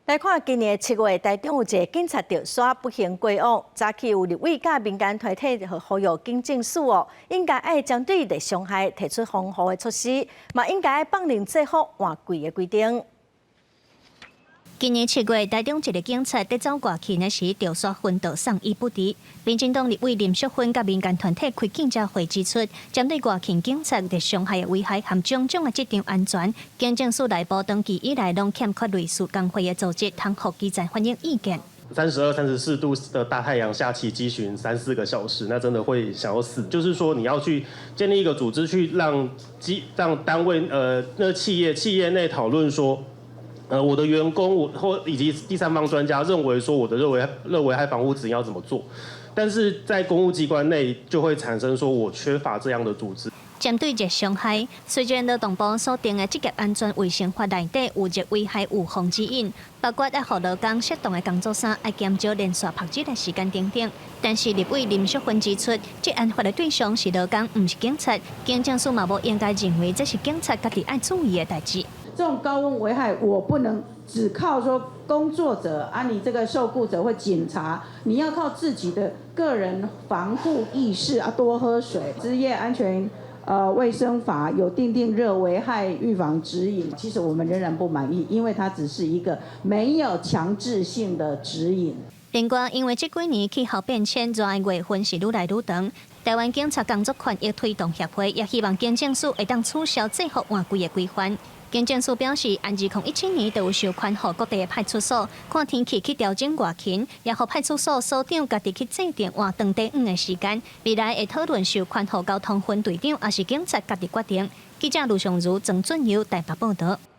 來看今年7月，台中有一个警察著沙不幸過往。早起有立委佮民間團體呼籲警政署哦，應該愛針對熱傷害提出防護的措施，嘛應該愛放任制服換季的規定。今年7月，台中一个警察佇走外勤的時，著沙昏倒送醫不治。民進黨立委林淑芬佮民間團體開記者會指出，針對外勤警察熱傷害的危害和種種的職場安全，警政署內部長期以來攏欠缺類似工會的組織，通予基層反映意見。 32、34度的大太陽下騎機巡三四個小時，那真的會想要死。就是說，你要去建立一個組織，去讓機讓單位那企業內討論說，我的員工，我或以及第三方專家認為說，我的熱危害防護指引要怎麼做？但是在公務機關內就會產生說我缺乏這樣的組織。針對熱傷害，雖然勞動部所定的職業安全衛生法內底有熱危害預防指引，包括愛予勞工適當的工作衫，愛減少連續曝日的時間等等。但是立委林淑芬指出，職安法的對象是勞工，毋是警察，警政署嘛無應該認為這是警察家己愛注意的代誌。這種高溫危害，我不能只靠說工作者啊，你這個受僱者或警察，你要靠自己的個人防護意識啊，多喝水。職業安全衛生法有訂定熱危害預防指引，其實我們仍然不滿意，因為它只是一個沒有強制性的指引。另外，因為這幾年氣候變遷，熱的月份是愈來愈長。台灣警察工作權益推動協會也希望警政署會當取消制服換季的規範。警政署表示，按2017年就有授權予各地的派出所，看天氣去調整外勤，也予派出所所長家己去制定換長短褲的時間。未來會討論授權予交通分隊長，抑是警察家己決定。記者盧尚如、曾俊佑台北報導。